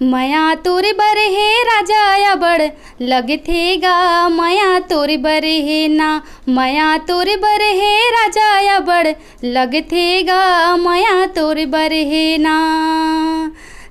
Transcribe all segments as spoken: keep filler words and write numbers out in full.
मया तोर बर हे राजा अबड़ लगथे गा, मया तोर बर हे ना, मया तोर बर हे राजा अबड़ लगथे गा, मया तोर बर हे ना।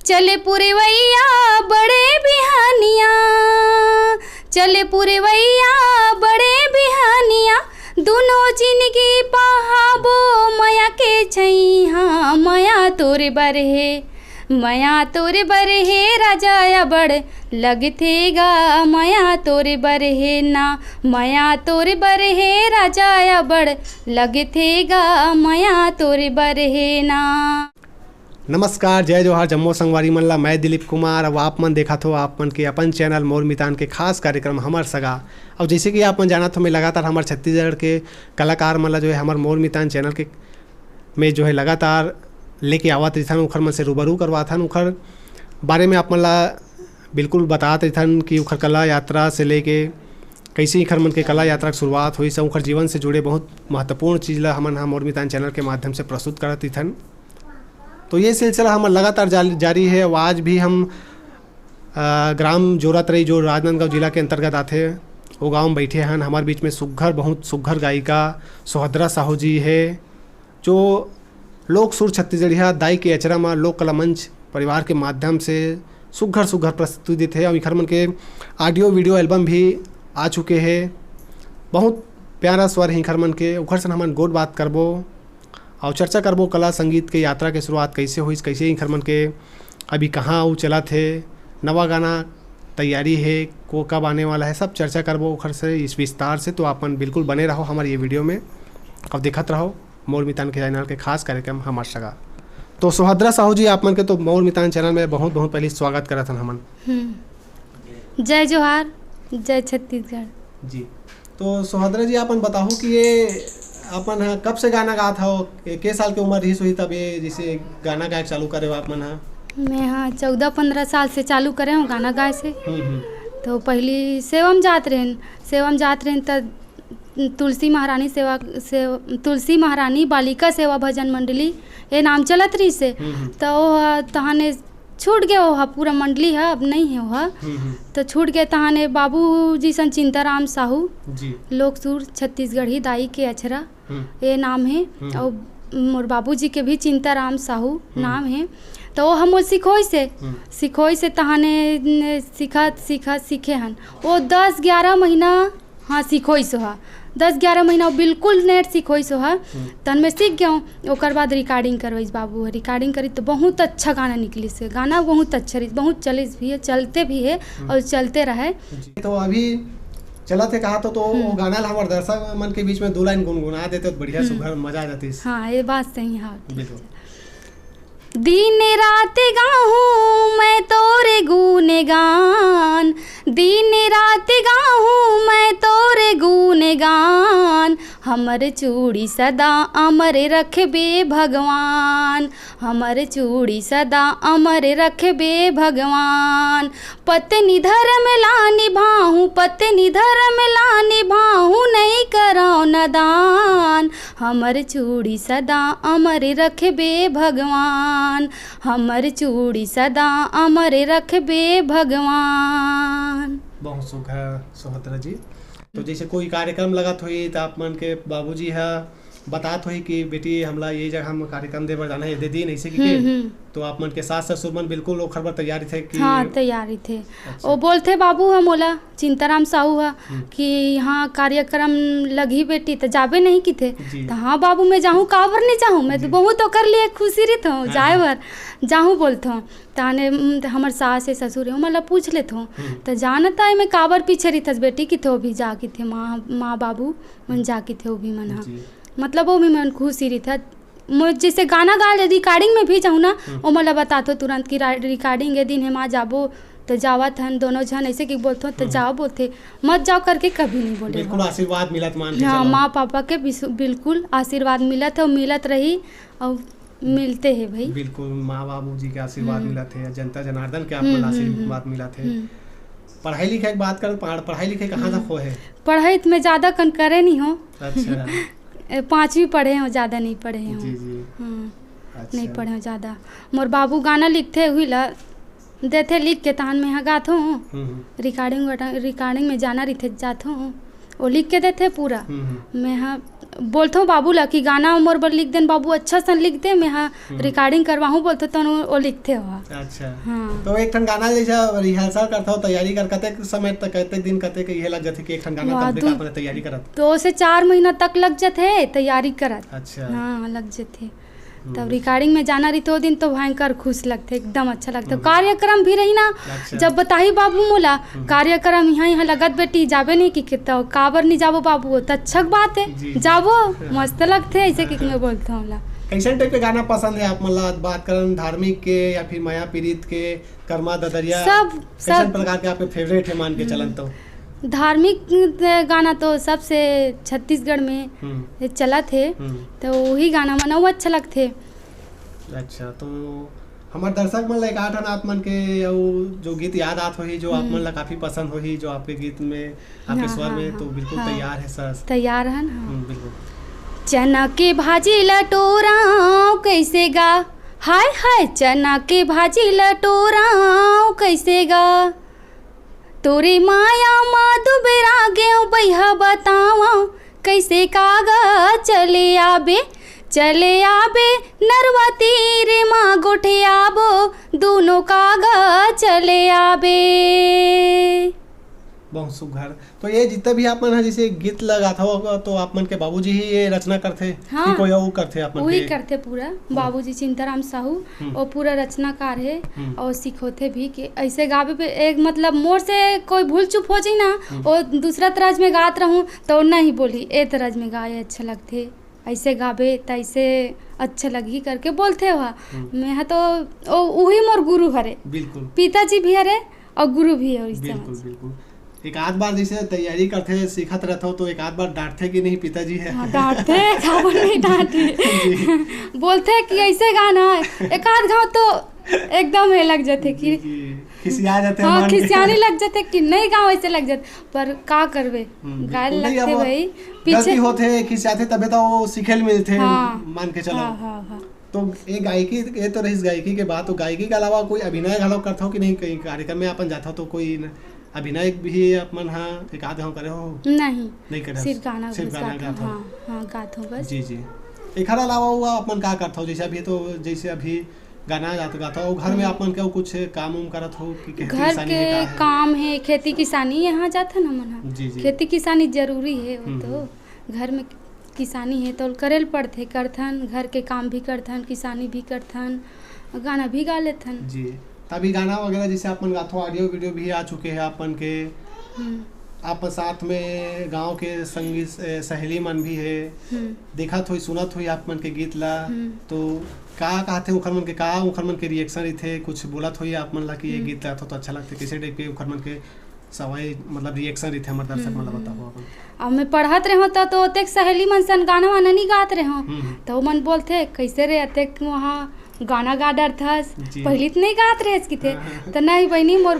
चले पुरवैया बड़े बिहानिया, चले पुरवैया बड़े बिहानिया, दुनो जिनगी पहाबो मया के छैहा, मया तोर बर हे, मया तोर बर हे राजा अबड़ लगथे गा, मया तोर बर हे ना, मया तोर बर हे राजा अबड़ लगथे गा, मया तोर बर हे ना। नमस्कार, जय जोहार जम्मो संगवारी मन ला। मैं दिलीप कुमार। अब आप मन देखत हो आप मन के अपन चैनल मोर मितान के खास कार्यक्रम हमर सगा। और जैसे कि आप मन जानत हो, मैं लगातार हमर छत्तीसगढ़ के कलाकार मन ला जो है हमर मोर मितान चैनल के में जो है लगातार लेके आवत रहिथन, उखर मन से रूबरू करवाथन, उखर बारे में आप मन ला बिल्कुल बतात रहिथन कि उखर कला यात्रा से लेके कैसे इखर मन के कला यात्रा के शुरुआत होइस, उखर जीवन से जुड़े बहुत महत्वपूर्ण चीज ला हमन ह मोर मितान चैनल के माध्यम से प्रस्तुत करत रहिथन। तो ये सिलसिला हमर लगातार जाल-, जारी है। और आज भी हम, अ, ग्राम जोरातरई, जो राजनांदगांव जिला के अंतर्गत आथे, वो गांव में बैठे हन। हमारे बीच में सुग्घर, बहुत सुग्घर गायिका सुभद्रा साहू जी है, जो लोक सुर छत्तीसगढ़िया दाई के अचरा म लोक कला मंच परिवार के माध्यम से सुग्घर सुग्घर प्रस्तुति देथे। और इखर मन के audio video album भी आ चुके हे। बहुत प्यारा स्वर है इखर मन के। उखर से हमन गोठ बात करबो और चर्चा करबो कला संगीत के यात्रा के शुरुआत कैसे होइस, कैसे इखर मन के अभी कहाँ अउ चलत हे, नवा गाना तैयारी हे, को कब आने वाला है, सब चर्चा करबो उखर से इस विस्तार से। तो आप मन बिल्कुल बने रहो हमारे ये video में और देखत रहो मोर मितान के चैनल के खास कार्यक्रम हमर सगा। तो सुभद्रा साहू जी, आप मन के तो मोर मितान चैनल में बहुत बहुत पहले स्वागत करत हन हमन। हम्म। जय जोहार, जय छत्तीसगढ़। जी, तो सुभद्रा जी, आपन बताहू कि ये आपन ह कब से गाना गात हव, के, के साल के उम्र रहिस होही तब ये जैसे गाना गाए चालू करे हो आप मन ह? मैं हाँ चौदह पंद्रह साल से चालू करे हूँ गाना गाए से। हम्म, हम्म। तो पहली सेवा में जात रहेन, सेवा में जात रहेन त तुलसी महारानी सेवा से, तुलसी महारानी बालिका सेवा भजन मंडली ये नाम चलत रहिस हे। हम्म, हम्म। तो वो तहाने छूट गए, वो पूरा मंडली है, अब नहीं है वो। हम्म, हम्म। तो छूट गए तहाने बाबू जी सन चिंताराम साहू, जी। लोक सुर छत्तीसगढ़ी दाई के अचरा, हम्म। ये नाम है। हम्म। और मोर बाबू जी के भी चिंताराम साहू हम्म। नाम है। तो वो हम वो सिखोई से, हम्म। सिखोई से तहाने न, सिखत, सिखत, सीखे हन। वो दस ग्यारह महीना हाँ, सिखोइस ओहा। दस ग्यारह महीना बिल्कुल नेट सिखोइस ओहा। हम्म। तन में सीख गया हूँ। ओकर बाद recording करवाइस बाबू ह। Recording करी तो बहुत अच्छा गाना निकलिस हे। गाना बहुत अच्छा रहिस, बहुत चलिस भी है, चलते भी है हम्म। और चलते रहे। जी, तो अभी चलत हे कहा तो, तो वो हम्म। गाना ला हमर दर्शक मन के बीच में दो लाइन गुनगुना देते तो बढ़िया हम्म। सुघर मजा आ जातिस। हाँ, ये बात सही है। बिल्कुल। दिन रात गाहूँ मैं तोर गुणगान, दिन रात गाहूँ मैं तोर गुणगान। हमर चूड़ी सदा अमर रखबे भगवान, हमर चूड़ी सदा अमर रखबे भगवान। पत्नी धर्म ला निभाहूँ, पत्नी धर्म ला निभाहूँ, नहीं करौ नदान। हमर चूड़ी सदा अमर रखबे भगवान, हमर चूड़ी सदा अमर रखबे भगवान। बहुत सुघर सुभद्रा जी। तो जैसे कोई कार्यक्रम लगत होही त आप मन के बाबूजी ह बतात होही कि बेटी हमला ये जगह हम कार्यक्रम दे बर जाना है, दे दी नहीं से कि हम्म, के? हम्म। तो आप मन के सास ससुर मन बिल्कुल ओखर बर तैयार थे कि हाँ, तैयार ही थे। अच्छा। वो बोलथे बाबू ह मोला चिंताराम साहू ह हम्म। कि हाँ कार्यक्रम लगही बेटी त जाबे नहीं किथे। जी। त हाँ बाबू मैं जाहूँ, काबर नहीं जाहूँ, मैं तो जी। बहुत ओकर लिए खुशी रहिथौं हाँ, जाए हाँ। बर जाहूँ बोलथौं। ताने उम, त हमर सास हे ससुर हे ओमन ला पूछ लेथौं। हम्म। त जानत आए मैं काबर पीछे रहिथस बेटी किथे भी जा किथे माँ, माँ बाबू मन जा किथे वो भी मन ह। जी। मतलब वो भी मन खुशी रहिथस। मोर जैसे गाना गा ले recording में भी जाहूँ ना, हम्म। ओमन ला बताथौं तुरंत कि रा-, recording ये दिन हे माँ जाबो, त जावत हन दोनों झन ऐसे कि बोलथौं त हम्म। जाओ बोलथे, मत जाओ करके कभी नहीं बोले बिल्कुल हो। आशीर्वाद मिलत मान के हाँ, चलो। माँ पापा के बिसु-, बिल्कुल आशीर्वाद मिलत हे, मिलत रही और मिलते हे भाई। बिल्कुल, माँ बाबू जी के आशीर्वाद हम्म। मिलत हे, जनता जनार्दन के आप हम्म, मन हम्म, आशीर्वाद हम्म। मिलत हे। हम्म। पढ़ाई लिखाई के बात करन, पढ़-, पढ़ाई लिखाई कहाँ हम्म। तक होए हे? पढ़ाई त मैं ज्यादा कन करे नहीं हौं। अच्छा। ए, पाँचवीं पढ़े हौं, ज्यादा नहीं पढ़े हौं। जी, जी। हम्म। अच्छा। नहीं पढ़े हौं ज्यादा। मोर बाबू गाना लिखथे, उही ला देथे लिख के, तहन मैं ह गाथों। हम्म, हम्म। रिकॉर्डिंग वटा-, रिकॉर्डिंग में जाना रहिथे, जाथों, वो लिख के देथे पूरा। हम्म, हम्म। मैं ह बोलथों बाबू ला कि गाना मोर बर लिख देन बाबू, अच्छा सन लिख दे, मैं ह हम्म। रिकॉर्डिंग करवाहूँ बोलथों, तहन वो, वो लिखथे ओहा। अच्छा। हाँ। तो एक ठन गाना जैसे रिहर्सल करथो, तैयारी कर, कतेक समय तक, कतेक दिन, कतेक ये लग जाथे कि एक ठन गाना वाह, तब तक दू-, आपने तैयारी करत? दो से चार महीना तक लग जाथे तैयारी करत। अच्छा। हाँ, लग जाथे। हम्म। तब रिकॉर्डिंग में जाना रहिथे, ओ दिन तो भयंकर खुश लगथे, एकदम अच्छा लगथे। हम्म। कार्यक्रम भी रही ना, अच्छा। जब बताही बाबू मोला, हम्म। कार्यक्रम इहाँ, इहाँ लगत बेटी, जाबे नहीं कि, कि तो काबर नहीं जाबो बाबू, वो तो अच्छा बात है, जी, जी। जाबो, मस्त लगथे, ऐसे कि हाँ। मैं बोलथों ओला। कैसन टाइप के गाना पसंद है आप मन ला? बात करन धार्मिक के या फिर मया पीरित के, करमा ददरिया, सब, कैसन सब। प्रकार के आपके फेवरेट है मान के हम्म। चलन तो? धार्मिक गाना तो सबसे छत्तीसगढ़ में हम्म। ये चलत हे, हम्म। तो वही गाना मन अउ अच्छा लगथे। अच्छा, तो हमर दर्शक मन ला एकाध ठन आप मन के अउ जो गीत याद आत होही, जो आप हम्म। मन ला काफी पसंद होही, जो आपके गीत में, आपके हाँ, स्वर हाँ, में, हाँ, तो बिल्कुल हाँ। तैयार है सर। तैयार है ना? हम्म, बिल्कुल। चना के भाजी ल टोराव कैसे गा, हाय हाय, चना के भाजी ल टोराव कैसे गा, तोरे माया मा दुबरा गेव बइहा बतावा, कैसे कागा चले आबे, चले आबे नरवा तीर मा गोठियाबो, दूनो कागा चले आबे। बहुत सुघर। तो ये जितना भी आप मन ह जैसे गीत ल गाथव, तो आप मन के बाबूजी ही ये रचना करथे हाँ। कि कोई अउ करथे आप मन वही के? करथे पूरा। हम्म। बाबूजी चिंताराम साहू, हम्म। वो पूरा रचनाकार है हम्म। और सिखोथे भी कि ऐसे गाबे पे एक मतलब मोर से कोई भूल चूक हो जाए ना, हम्म। वो दूसरा तरज में गात रहूँ तो नहीं बोली, "ए तरज में गाए अच्छा लगथे, ऐसे गाबे त ऐसे अच्छा लगही," करके बोलथे वह। हम्म। मैं ह तो ओ, उही मोर गुरु हरे। बिल्कुल। पिताजी भी हरे और गुरु भी है, इस बिल्कुल, समझ। बिल्कुल। एक आध बार जैसे तैयारी करथे, सीखत रहथव, तो एक आध बार डांटथे कि नहीं पिताजी है? हाँ, डांटथे, काबर नहीं डांटथे? जी। बोलथे कि ऐसे गाना है, एक आध घाव तो एकदम हे लग जाथे कि जी, जी। खिसिया जाथे हाँ, मन। खिसियाने लग जाथे कि नहीं गाव, ऐसे लग जाथे, पर का करबे, हम्म, गाय बिल्कुल। नहीं, लगथे अब भाई, गलती पीछे होथे, खिसियाथे, तबे तो वो सीखे ल मिलथे, हाँ। मान के चलो। हाँ, हाँ, हाँ। तो ये गायकी, ये तो रहिस गायकी के बात, तो गायकी के अलावा कोई अभिनय घलो करथव कि नहीं? कहीं कार्यक्रम में अपन जाथव तो कोई न-, अभिनय भी आप मन हा एक आध घाव करे हो? नहीं, नहीं करे हो? सिर्फ गाना सिर्फ बस गाना गाथव। गाथव। हाँ, हाँ, गाथव बस। जी, जी। एखर अलावा वो आप मन का करथव? जैसे अभी तो, जैसे अभी गाना गात, गाथव, और घर में हम्म। आप मन के कुछ काम उम करत हो कि खेती घर किसानी के का है? काम है, खेती किसानी, यहाँ जाथन हमन हा। जी, जी। खेती किसानी जरूरी है, वो हम्म, तो हम्म। घर में किसानी हे तो करे ल पड़थे, करथन, घर के काम भी करथन, किसानी भी करथन, गाना भी गा लेथन। जी, तभी गाना वगैरह जैसे आप मन गाथो, ऑडियो वीडियो भी आ चुके हैं आप मन के। हम्म। आप साथ में गांव के संगी स-, सहेली मन भी है, हम्म। देखत होई, सुनत होई आप मन के गीत ला, हम्म। तो का कहथे उखर मन के, का उखर मन के रिएक्शन रहिथे, कुछ बोलत होई आप मन ला कि ये हम्म। गीत गाथो तो अच्छा लगथे, कैसे टाइप के उखर मन के सवाई मतलब रिएक्शन रहिथे हमर दर्शक मन ला हम्म, बताबो हम्म। अपन। अब मैं पढ़त रेहों त, तो ओतेक सहेली मन सन गाना वाना नहीं गात रेहों। हम्म, हम्म। त ओमन बोलथे, "कैसे रे अतेक वहाँ गाना गा डरथस? जी। पहिली त नहीं गात रहेस," किथे। हाँ, हाँ। "त नहीं बहिनी, मोर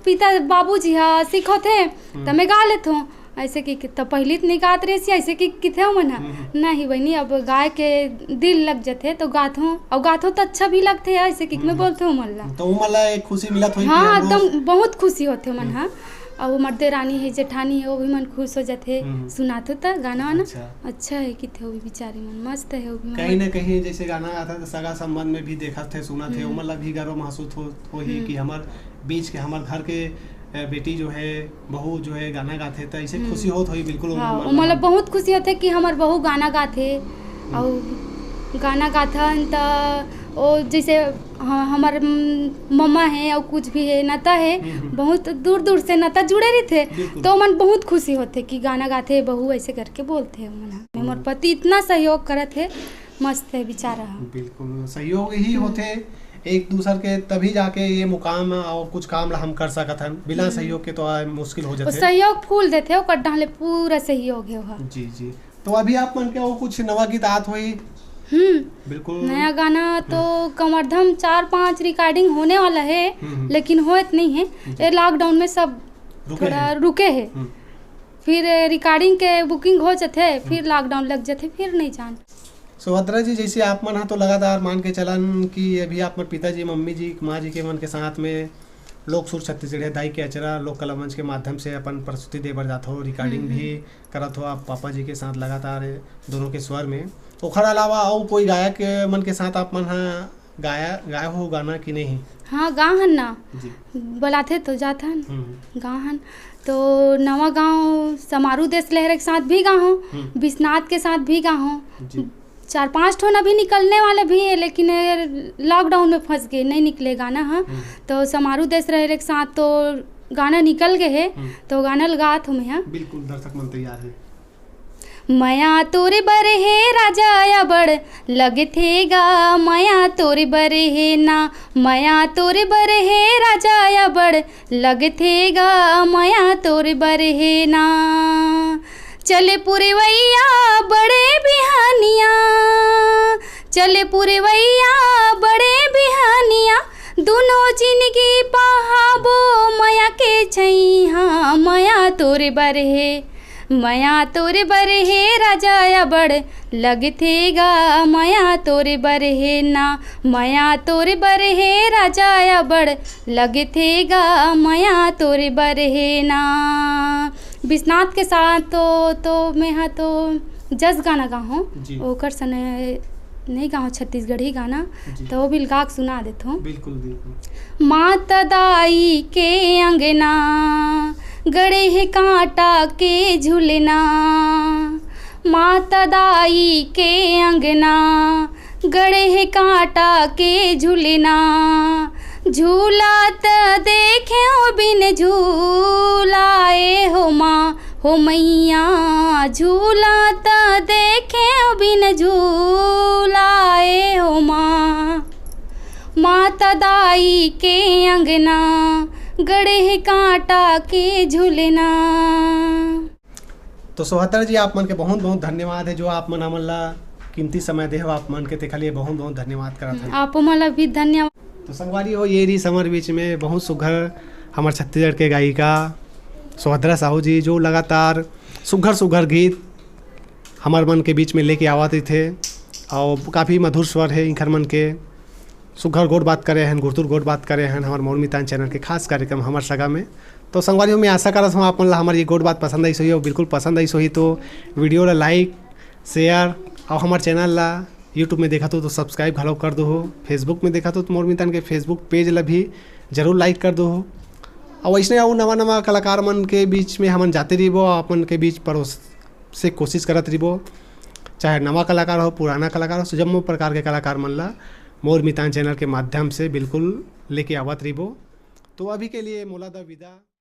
पिता बाबूजी हा सिखोथे, हम्म। त मैं गा लेथों।" ऐसे कि, कि, "त पहिली त नहीं गात रहेस," ऐसे कि, किथे ओमन हा। हम्म, हम्म। "नहीं बहिनी, अब गाय के दिल लग जथे, त गाथों, अउ गाथों त अच्छा भी लगथे," ऐसे कि, मैं हम्म। बोलथों ओमन ला। त ओमन ला एक खुशी मिलत होही कि हाँ, हमरो एकदम बहुत खुशी होथे ओमन हम्म। हा। अउ हमर देरानी हे, जेठानी हे, वो भी मन खुश हो जाथे। हम्म। सुनाथो त गाना वाना। अच्छा। अच्छा है कि थे वो भी बेचारी मन, मस्त है वो भी कहीं मन। ना कहीं जैसे गाना गाथव त सगा संबंध में भी देखत थे, सुनत थे, हम्म। ओमन ला भी गर्व महसूस हो, होही हम्म। कि हमर बीच के, हमर घर के, अ, बेटी जो है, बहू जो है, गाना गाथे, त ऐसे हम्म। खुशी होत होही बिल्कुल ओमन हाँ, ला। ओमन ला बहुत खुशी होथे कि हमर बहू गाना गाथे। हम्म। अउ गाना गाथन त ओ जैसे ह-, हमर, म, मम्मा हे अउ कुछ भी हे, नता हे, हम्म, हम्म। बहुत दूर दूर से नता जुड़े रहिथे, बिल्कुल। त ओमन बहुत खुशी होथे कि गाना गाथे बहू, ऐसे करके बोलथे ओमन ह। मोर हम्म। पति इतना सहयोग करत हे, मस्त हे बेचारा ह। बिल्कुल, सहयोग ही हम्म। होथे एक दूसर के, तभी जाके ये मुकाम अउ कुछ काम ला हम कर सकत हन। बिना हम्म। सहयोग के तो आ मुश्किल हो अउ जाथे। सहयोग फूल देथे, ओकर डाले पूरा सहयोग हे ओहा। जी, जी। तो अभी आप मन के वो कुछ नवा गीत आत होही? हम्म। बिल्कुल। नया गाना तो हम्म। कमरधम चार पांच रिकॉर्डिंग होने वाला है, हम्म, हम्म। लेकिन होत नहीं है। जी। ये लॉकडाउन में सब रुके थोड़ा हैं। रुके हैं। हम्म। फिर रिकॉर्डिंग के बुकिंग हो जाथे, फिर हम्म। लॉकडाउन लग जाथे, फिर नहीं जान। सुभद्रा जी, जैसे आप मन ह तो लगातार मान के चलन कि अभी आप मन पिताजी, मम्मी जी, माँ जी के मन के साथ में लोक सुर छत्तीसगढ़िया दाई के अचरा लोक कला मंच के माध्यम से अपन प्रस्तुति दे बर जात हो, रिकॉर्डिंग हम्म, भी करत हो आप पापा जी के साथ लगातार दोनों के स्वर में। ओखर अलावा अउ कोई गायक मन के साथ आप मन ह गाया, गाए हो गाना कि नहीं? हाँ, गा हन ना। जी। बलाथे तो जात हन, हम्म। गा हन। तो नवा गाँव समारू देश लहरे के साथ भी गा हो, हम्म। बिस्नाथ के साथ भी गा हो। जी। चार पांच ठोन अभी निकलने वाले भी है, लेकिन ये लॉकडाउन में फंस गए, नहीं निकले गाना ह। हम्म। तो समारू देश लहरे के साथ तो गाना निकल गए है, हम्म। तो गाना लगात हूँ मैं। बिल्कुल, दर्शक मन तैयार है। मया तोरे बर हे राजा अबड़ लगथे गा, मया तोरे बर हे ना, मया तोरे बर हे राजा अबड़ लगथे गा, मया तोरे बर हे ना। चले पुरवैया बड़े बिहानिया, चले पुरवैया बड़े बिहानिया, दुनो जिनगी पहाबो मया के छैहा, मया तोरे बर हे, मया तोरे बर हे राजा अबड़ लगथे गा, मया तोरे बर हे ना, मया तोरे बर हे राजा अबड़ लगथे गा, मया तोरे बर हे ना। बिस्नाथ के साथ तो, तो मैं हा तो जस गाना गाहूँ, जी। ओकर सने नहीं गाहूँ छत्तीसगढ़ी गाना, जी। तो वो भी गा के सुना देत हूँ। बिल्कुल, बिल्कुल। माता दाई के अंगना, गड़े हे कांटा के झुलना, माता दाई के अंगना, गड़े हे कांटा के झुलना, झूलत देखेंव बिन झूला ए हो माँ, हो मैया, झूलत देखेंव बिन झूला ए हो माँ। माता दाई के अंगना, गड़े हे कांटा के झुलना। तो सुभद्रा जी, आप मन के बहुत बहुत धन्यवाद है, जो आप मन हमन ला कीमती समय दे हो आप मन के, तेखर लिए बहुत बहुत धन्यवाद करत हन। आपो मन ला भी धन्यवाद। तो संगवारी हो, ये रही हमर बीच में बहुत सुघर हमर छत्तीसगढ़ के गायिका सुभद्रा साहू जी, जो लगातार सुघर सुघर गीत हमर मन के बीच में लेके आवत रहिथे, और काफ़ी मधुर स्वर है इनकर मन के। सुघर गोठ बात करे हन, गुरतुर गोठ बात करे हन हमर मोर मितान चैनल के खास कार्यक्रम हमर सगा में। तो संगवारी हो, मैं आशा करत हूँ आप मन ला हमर ये गोठ बात पसंद आइस होही, और बिल्कुल पसंद आइस होही तो वीडियो ला लाइक, शेयर, और हमर चैनल ला YouTube में देखत हो तो सब्सक्राइब घलो कर दो हो। Facebook में देखत हो तो मोर मितान के Facebook पेज ला भी जरूर लाइक कर दो हो। और वैसने अउ नवा नवा कलाकार मन के बीच में हमन जाते रहिबो, आप मन के बीच परोसे कोशिश करत रहिबो, चाहे नवा कलाकार हो, पुराना कलाकार हो, जम्मो प्रकार के कलाकार मन ला मोर मितान चैनल के माध्यम से बिल्कुल लेके आवत रहिबो। तो अभी के लिए मोला द विदा।